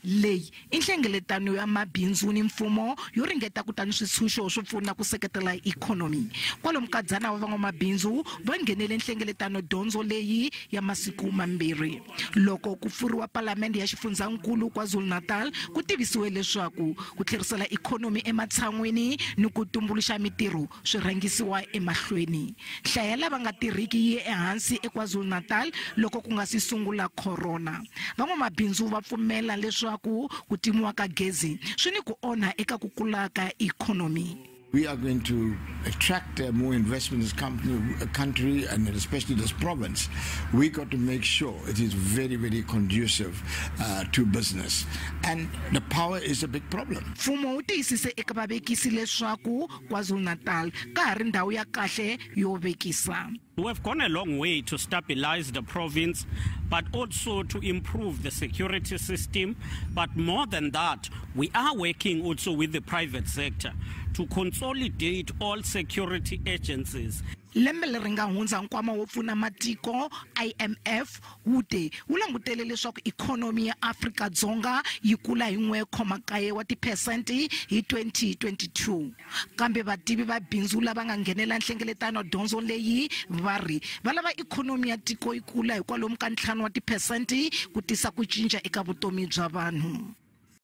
Leyi i nhlengeletano ya mabindzu ni mfumo yo ringeta ku ta ni switshunxo swo pfuna ku seketela ikhonomi. Kwalomu ka dzana wa van'wamabindzu va nghenele nhlengeletano dyondzo leyi ya masiku mambirhi. Loko ku pfuriwa palamende ya xifundzankulu KwaZulu-Natal ku tivisiwe leswaku ku tlherisela ikhonomi ematshan'wini ni ku tumbuluxa mitirho swi rhangisiwa emahlweni. Nhlayo ya lava nga tirhiki yi ye ehansi eKwaZulu-Natal loko ku nga si sungula khorona. Van'wamabindzu va pfumela leswaku ku timiwa ka gezi swi ni ku onha eka ku kula ka ikhonomi. We are going to attract more investment in this country and especially this province. We got to make sure it is very, very conducive to business. And the power is a big problem. Mfumo wu tiyisise eka vavekisi leswaku KwaZulu-Natal ka ha ri ndhawu ya kahle yo vekisa. We have gone a long way to stabilize the province, but also to improve the security system. But more than that, we are working also with the private sector to consolidate all security agencies. Lembe leri nga hundza nkwama wo pfuna matiko IMF wu te wu langutele leswaku ikhonomi ya Afrika-Dzonga yi kula hi 1.9 wa tiphesente hi 2022. Kambe vativi va bindzu lava nga nghenela nhlengeletano dyondzo leyi va ri va lava ikhonomi ya tiko yi kula hi kwalomu ka 5 wa tiphesente ku tisa ku cinca eka vutomi bya vanhu.